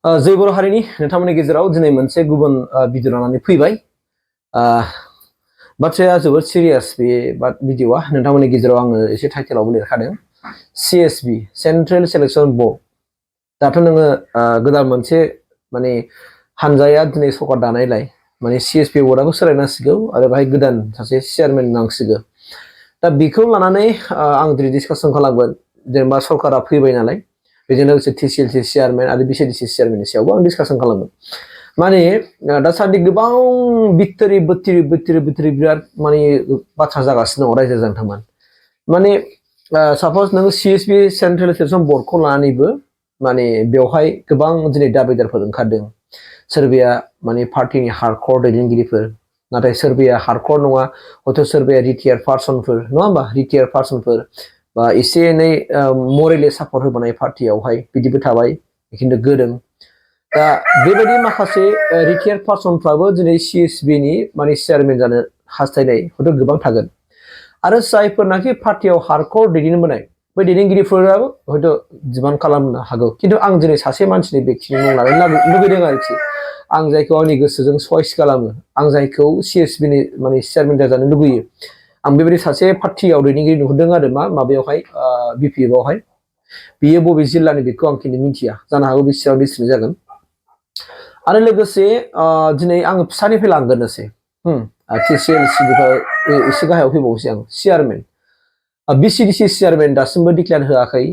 जय बर' हारिनि नोंथांमोननि गेजेराव दिनै मोनसे गुबुन भिडिअ लानानै फैबाय। बाथ्राया जोबोद सिरियास बे भिडिअआ नोंथांमोननि गेजेराव आङो एसे टाइटेलावबो लिरखादों CSB सेन्ट्रेल सिलेक्शन बर्ड। दाथ' नोङो गोदान मोनसे माने हानजाया दिनै सरकार दानायलाय माने CSB बर्डआबो सोलायनांसिगौ आरो बाहाय गोदान सासे चेयारमेन नांसिगौ। दा बेखौ लानानै आं दिनै डिसकासन खालामगोन जेनेबा सरकारा फैबाय नालाय बेजों लोगोसे TCLC चेयारमेन आरो BTC चेयारमेननि सायावबो आं डिसकासन खालामगोन। माने दासान्दि गोबां बिथोरि बिराद माने बाथ्रा जागासिनो दङ रायजो जांथामान। माने सापज नोङो CSB सेन्ट्रेल सिलेक्शन बर्डखौ लानानैबो माने बेवहाय गोबां दिनै दाबिदारफोर ओंखारदों। सोरबाया माने पार्टिनि हार्डकर दैदेनगिरिफोर, नाथाय सोरबाया हार्डकर नङा, हयथ' सोरबाया रिटायार पार्सनफोर नङा होमबा, रिटायार पार्सनफोर बा एसे एनै मरेलि सापर्ट होबोनाय पार्टियावहाय बिदिबो थाबाय खिन्थु गोरों। दा बेबायदि माखासे रिटायार पार्सनफ्राबो दिनै CSBनि माने चेयारमेन जानो हास्थायनाय हयथ' गोबां थागोन। आरो जायफोरनाखि पार्टियाव हार्डकर दैदेनबोनाय बै दैदेनगिरिफोराबो हयथ' डिमान्ड खालामनो हागौ। खिन्थु आं दिनै सासे मानसिनि बेक्तिनि मुं लानो लुबैदों आरोखि। आं जायखौ आंनि गोसोजों चइस खालामो, आं जायखौ CSBनि माने चेयारमेन जाजानो लुबैयो, आं बेबायदि सासे पार्टियाव दैदेनगिरि नुहुरदों आरो माबायावहाय BPFआवहाय। बियो बबे जिल्लानि बेखौ आं खिन्थु मिथिया, जानो हागौ बे चिरां डिस्ट्रिक्टनि जागोन। आरो लोगोसे दिनै आङो फिसानिफ्राय लांगोरनोसै TCLCनिफ्राय एसे गाहायाव फैबावनोसै आं। चेयारमेन BCDC चेयारमेन दासिमबो डिक्लेयार होआखै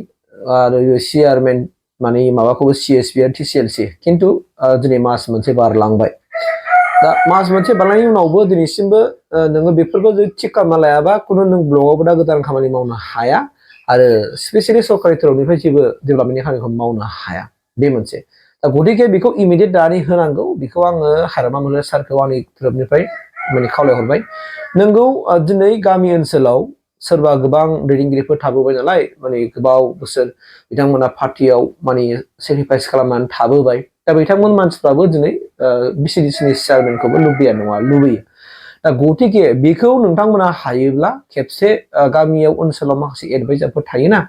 आरो चेयारमेन माने माबाखौबो CSB आरो TCLC खिन्थु दिनै मास मोनसे बारलांबाय। दा मास मोनसे बारनायनि उनावबो दिनैसिमबो नोङो बेफोरखौ जुदि थिग खालामना लायाबा खुनु नों ब्लकआवबो दा गोदान खामानि मावनो हाया आरो स्पेसियेलि सरकारि थरफनिफ्राय जेबो डेभेलपमेन्टनि खामानिखौ मावनो हाया। बे मोनसे। दा गतिके बेखौ इमिडियेट दानानै होनांगौ, बेखौ आङो हाग्रामा महिला सारखौ आंनि तरफनिफ्राय माने खावलायहरबाय। नोंगौ दिनै गामि ओनसोलाव सोरबा गोबां दैदेनगिरिफोर थाबोबाय नालाय, माने गोबाव बोसोर बिथांमोना पार्टियाव माने सेक्रिफाइस खालामनानै थाबोबाय। दा बिथांमोन मानसिफ्राबो दिनै BCDCनि चेयारमेनखौबो लुबैया नङा, लुबैयो। दा गतिके बेखौ नोंथांमोना हायोब्ला खेबसे गामियाव ओनसोलाव माखासे एडभाइजारफोर थायोना,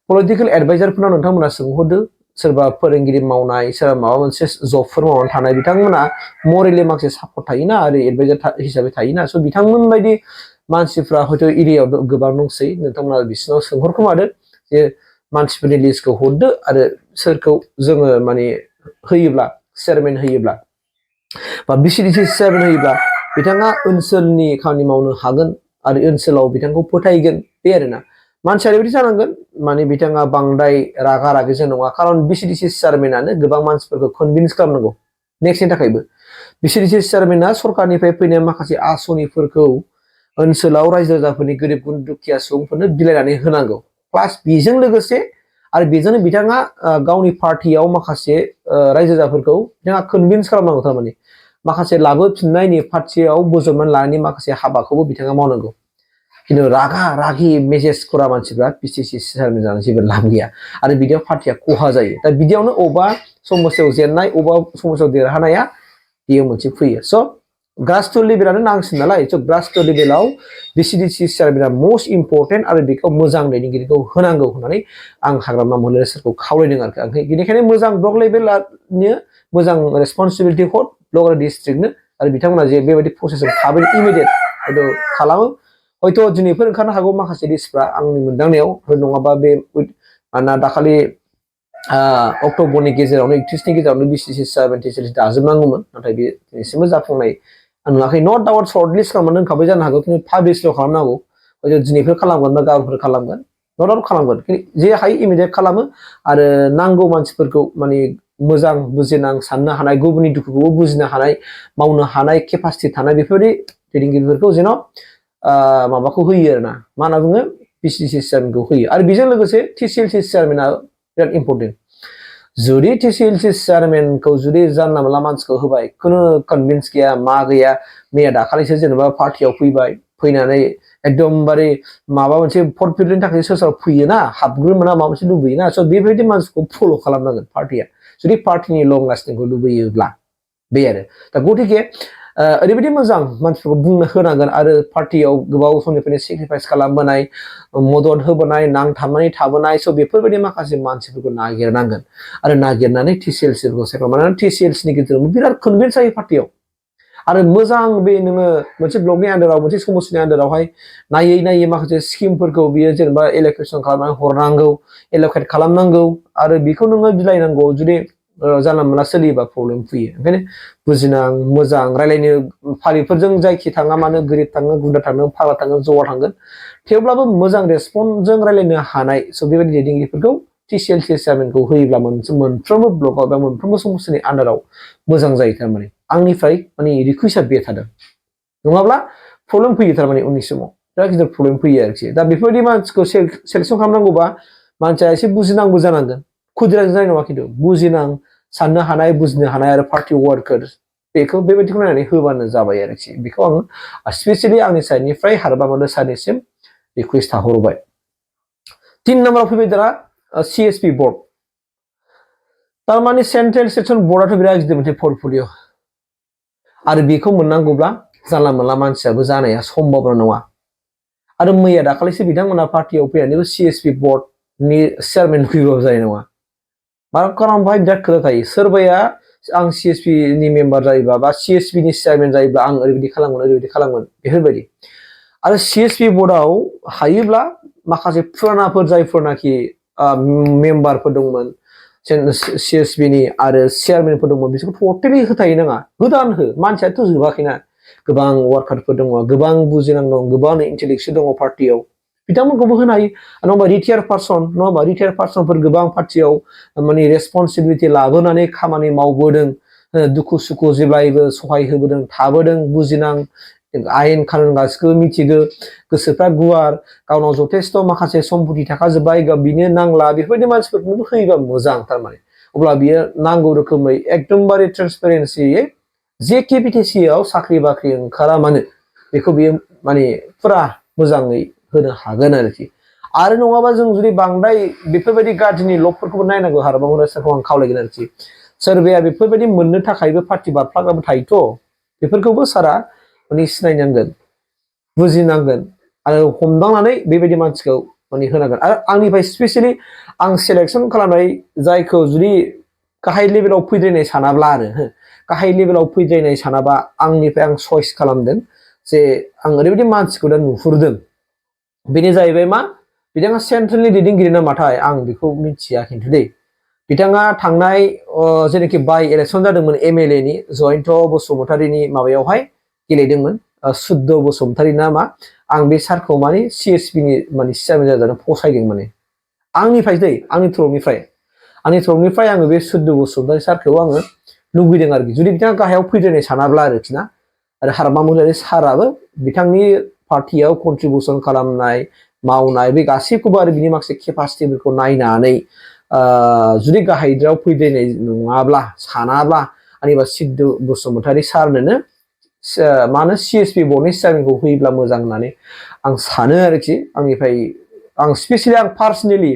पलिटिकेल एडभाइजारफोरनाव नोंथांमोना सोंहरदो। सोरबा फोरोंगिरि मावनाय, सोरबा माबा मोनसे जबफोर मावनानै थानाय बिथांमोना मरेलि माखासे सापर्ट थायोना आरो एडभाइजार हिसाबै थायोना। स' बिथांमोन बायदि मानसिफ्रा हयथ' एरियायाव गोबां दंसै, नोंथांमोना बिसोरनाव सोंहरखोमादो जे मानसिफोरनि लिस्टखौ हरदो आरो सोरखौ जोङो माने होयोब्ला चेयारमेन होयोब्ला बा BCDC चेयारमेन होयोब्ला बिथाङा ओनसोलनि खामानि मावनो हागोन आरो ओनसोलाव बिथांखौ फोथायगोन। बे आरोना मानसिया ओरैबायदि जानांगोन माने बिथाङा बांद्राय रागा रागिजों नङा, खारन BCDC चेयारमेनानो गोबां मानसिफोरखौ कनभिन्स खालामनांगौ नेक्स्टनि थाखायबो। BCDC चेयारमेना सरकारनिफ्राय फैनाय माखासे आसनिफोरखौ ओनसोलाव रायजो राजाफोरनि गोरिब गुन्द्रा दुखिया सुबुंफोरनो बिलाइनानै होनांगौ। प्लास बेजों लोगोसे आरो बेजोंनो बिथाङा गावनि पार्टियाव माखासे रायजो राजाफोरखौ बिथाङा कनभिन्स खालामनांगौ। थारमाने माखासे लाबोफिननायनि पार्टियाव बोजबनानै लानायनि माखासे हाबाखौबो बिथाङा मावनांगौ। खिन्थु रागा रागि मेजेज खरा मानसिफ्रा BCDC चेयारमेन जानानै जेबो लाब गैया आरो बिदियाव पार्टिया खहा जायो। दा बिदियावनो अबेबा समस्यायाव जेननाय, अबेबा समस्यायाव देरहानाया बेयो मोनसे फैयो। स' ग्रासरुट लेभेलानो नांसिन नालाय, स' ग्रासरुट लेभेलाव BCDC चेयारमेना मस्ट इम्परटेन्ट आरो बेखौ मोजां दैदेनगिरिखौ होनांगौ होननानै आं हाग्रामा महिला सारखौ खावलायदों आरोखि। बेनिखायनो मोजां ब्लक लेभेलनो मोजां रेसपन्सिबिलिटि हर ब्लक आरो डिस्ट्रिक्टनो, आरो बिथांमोना जे बेबायदि प्रसेसखौ थाबैनो इमिडियेट हयथ' खालामो। हयथ' दिनैफोर ओंखारनो हागौ माखासे लिस्टफ्रा आंनि मोनदांनायाव, नङाबा बे मानोना दाखालि अक्ट'बरनि गेजेरावनो 31नि गेजेरावनो BCDC चेयारमेन TCLC दाजोबनांगौमोन, नाथाय बे दिनैसिमबो जाफुंनाय आं नुवाखै। नट डाउट सर्ट लिस्ट खालामनानै दोनखाबाय जानो हागौ, खिन्थु पाब्लिशल' खालामनांगौ। हयथ' दिनैफोर खालामगोन बा गाबोनफोर खालामगोन, नट डाउट खालामगोन। जे हायो इमिडियेट खालामो आरो नांगौ मानसिफोरखौ माने मोजां बुजिनां साननो हानाय, गुबुननि दुखुखौबो बुजिनो हानाय, मावनो हानाय केपासिटि थानाय बेफोरबायदि दैदेनगिरिफोरखौ जेन' माबाखौ होयो आरोना, मा होनना बुङो, BCDC चेयारमेनखौ होयो। आरो बेजों लोगोसे TCLC चेयारमेना बिराद इम्परटेन्ट। जुदि TCLC चेयारमेनखौ जुदि जानला मोनला मानसिखौ होबाय, खुनु कनभिन्स गैया मा गैया, मैया दाखालिसो जेनेबा पार्टियाव फैबाय, फैनानै एकदमबारे माबा मोनसे भट फिल्डनि थाखाय सोर सोर फैयोना, हाबग्रोमोना माबा मोनसे लुबैयोना, स' बेबायदि मानसिखौ फल' खालामनांगोन पार्टिया, जुदि पार्टिनि लं लास्टिंखौ लुबैयोब्ला। बे आरो दा गतिके ओरैबायदि मोजां मानसिफोरखौ बुंनो होनांगोन आरो पार्टियाव गोबाव समनिफ्रायनो सेक्रिफाइस खालामबोनाय मदद होबोनाय नांथाबनानै थाबोनाय स' बेफोरबायदि माखासे मानसिफोरखौ नागिरनांगोन आरो नागिरनानै TCLCखौ सायख'नांगोन मानोना TCLCनि गेजेराव बिराद कनभिन्स जायो पार्टियाव आरो मोजां बे नोङो मोनसे ब्लकनि आन्दाराव मोनसे समस्तिनि आन्दारावहाय नायै नायै माखासे स्किमफोरखौ बियो जेनेबा एल'केसन खालामनानै हरनांगौ एल'केट खालामनांगौ आरो बेखौ नोङो बिलाइनांगौ जुदि जानला मोनला सोलियोबा प्रब्लेम फैयो ओंखायनो बुजिनां मोजां रायलायनो फालिफोरजों जायखि थाङा मानो गोरिब थाङो गुन्दा थाङो फाग्ला थाङो जवा थांगोन थेवब्लाबो मोजां रेसपन्सजों रायलायनो हानाय स' बेबायदि दैदेनगिरिफोरखौ TCLC चेयारमेनखौ होयोब्ला मोनफ्रोमबो ब्लकआव बा मोनफ्रोमबो समस्तिनि आन्दाराव मोजां जायो थारमाने आंनिफ्राय माने रिकुइस्टआ बे थादों नङाब्ला प्रब्लेम फैयो थारमाने उननि समाव बिराद गिदिर प्रब्लेम फैयो आरोखि दा बेफोरबायदि मानसिखौ सेलेक्सन खालामनांगौबा मानसिया एसे बुजिनांगौ जानांगोन खुदिराजों जानाय नङा खिन्थु बुजिनां साननो हानाय बुजिनो हानाय आरो पार्टि वार्कार बेखौ बेबायदिखौ नायनानै होबानो जाबाय आरोखि बेखौ आङो स्पेसियेलि आंनि साइडनिफ्राय हाग्रामा सारनिसिम रिकुवेस्ट थाहरबाय 3 नाम्बाराव फैबाय दाना CSB बर्ड तारमाने सेन्ट्रेल सेक्सन बर्डआथ' बिराद गिदिर मोनसे पर्टफलिय' आरो बेखौ मोननांगौब्ला जानला मोनला मानसियाबो जानाया सम्भावना नङा आरो मैया दाखालिसो बिथांमोना पार्टियाव फैनानैबो CSB बर्डनि चेयारमेन फैबाबो जानाय नङा खारन बेवहाय बिराद खोथा थायो सोरबाया आं CSB नि मेम्बार जायोबा बा CSB नि चेयारमेन जायोब्ला आं ओरैबायदि खालामगोन बेफोरबायदि आरो CSB बर्डआव हायोब्ला माखासे फुरानाफोर जायफोरनाखि मेम्बारफोर दंमोन CSB नि आरो चेयारमेनफोर दंमोन बिसोरखौ टटेलि होथाय नाङा गोदान हो मानसियाथ' जोबाखैना गोबां वार्कारफोर दङ गोबां बुजिनां दं गोबां इन्टेलेक्टुवेल दङ पार्टियाव बिथांमोनखौबो होनो हायो नङाबा रिटायार पार्सनफोर गोबां पार्टियाव माने रेसपन्सिबिलिटि लाबोनानै खामानि मावबोदों दुखु सुखु जेब्लायबो सहाय होबोदों थाबोदों बुजिनां आयेन कानुन गासिखौबो मिथिगौ गोसोफ्रा गुवार गावनाव जथेस्थ' माखासे सम्पति थाखाजोब्बाय बिनो नांला बेफोरबायदि मानसिफोरखौबो होयोबा मोजां थारमाने अब्ला बियो नांगौ रोखोमै एकदमबारे ट्रेन्सपेरेन्सियै जेखि BTCआव साख्रि बाख्रि ओंखारा मानो बेखौ बियो माने फुरा मोजाङै होनो हागोन आरोखि आरो नङाबा जों जुदि बांद्राय बेफोरबायदि गाज्रिनि लबफोरखौबो नायनांगौ हाग्रामा सारखौ आं खावलायगोन आरोखि सोरबाया बेफोरबायदि मोननो थाखायबो पार्टि बारफ्लाग्राबो थायोथ' बेफोरखौबो सारा माने सिनायनांगोन बुजिनांगोन आरो हमदांनानै बेबायदि मानसिखौ माने होनांगोन आरो आंनिफ्राय स्पेसियेलि आं सेलेक्सन खालामनाय जायखौ जुदि गाहाय लेभेलाव फैद्रायनाय सानाब्ला आरो गाहाय लेभेलाव फैद्रायनाय सानाबा आंनिफ्राय आं चयस खालामदों जे आं ओरैबायदि मानसिखौ दा नुहुरदों बेनो जाहैबाय मा बिथाङा सेन्ट्रेलनि दैदेनगिरि नामाथाय आं बेखौ मिथिया खिन्थु दै बिथाङा थांनाय जेनाखि बाय इलेक्सन जादोंमोन MLA नि जयन्त बसुमतारीनि माबायावहाय गेलेदोंमोन सुद्ध बसुमतारी ना मा आं बे सारखौ माने CSB नि माने चेयारमेन जाजानो फसायदों माने आंनिफ्राय दै आंनि थ्र'निफ्राय आङो बे सुद्ध बसुमतारी सारखौ आङो लुबैदों आरोखि जुदि बिथाङा गाहायाव फैद्रायनाय सानाब्ला आरोखि ना आरो हाग्रामा साराबो बिथांनि पार्टियाव कन्ट्रिबिउसन खालामनाय मावनाय बे गासैखौबो आरो बिनि माखासे केपासिटिफोरखौ नायनानै जुदि गाहायद्रायाव फैद्रायनाय नङाब्ला सानाब्ला आंनिबा सिद्ध बसुमतारी सारनोनो मा होनो CSB बर्डनि चेयारमेनखौ होयोब्ला मोजां होननानै आं सानो आरोखि आंनिफ्राय आं स्पेसियेलि आं पार्सनेलि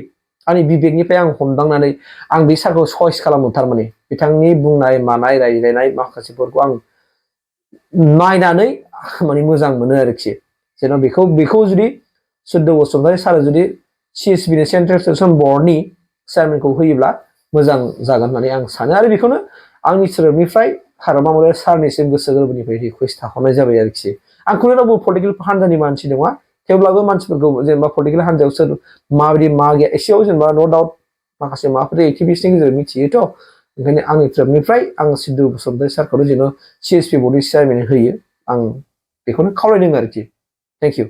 आंनि बिबेकनिफ्राय आं हमदांनानै आं बे सारखौ चयस खालामो थारमाने बिथांनि बुंनाय मानाय रायज्लायनाय माखासेफोरखौ आं नायनानै माने मोजां मोनो आरोखि जेन' बेखौ जुदि सुद्ध बसुमतारी सारा जुदि CSB नि सेन्ट्रेल सेक्सन बर्डनि चेयारमेनखौ होयोब्ला मोजां जागोन होननानै आं सानो आरो बेखौनो आंनि सोदोबनिफ्राय हाग्रामा सारनिसिम गोसो गोरबोनिफ्राय रिकुवेस्ट थाहरनाय जाबाय आरोखि आंखौनो रावबो पलिटिकेल हान्जानि मानसि नङा थेवब्लाबो मानसिफोरखौ जेनेबा पलिटिकेल हान्जायाव सोर माबायदि मा गैया एसेयाव जेनेबा न' डाउट माखासे माबाफोर एक्टिभिस्टनि गेजेरजों मिथियोथ' ओंखायनो आंनि तरफनिफ्राय आं सिद्ध बसुमतारी सारखौनो जेन' CSB बर्डनि चेयारमेन होयो आं बेखौनो खावलायदों आरोखि थेंक इउ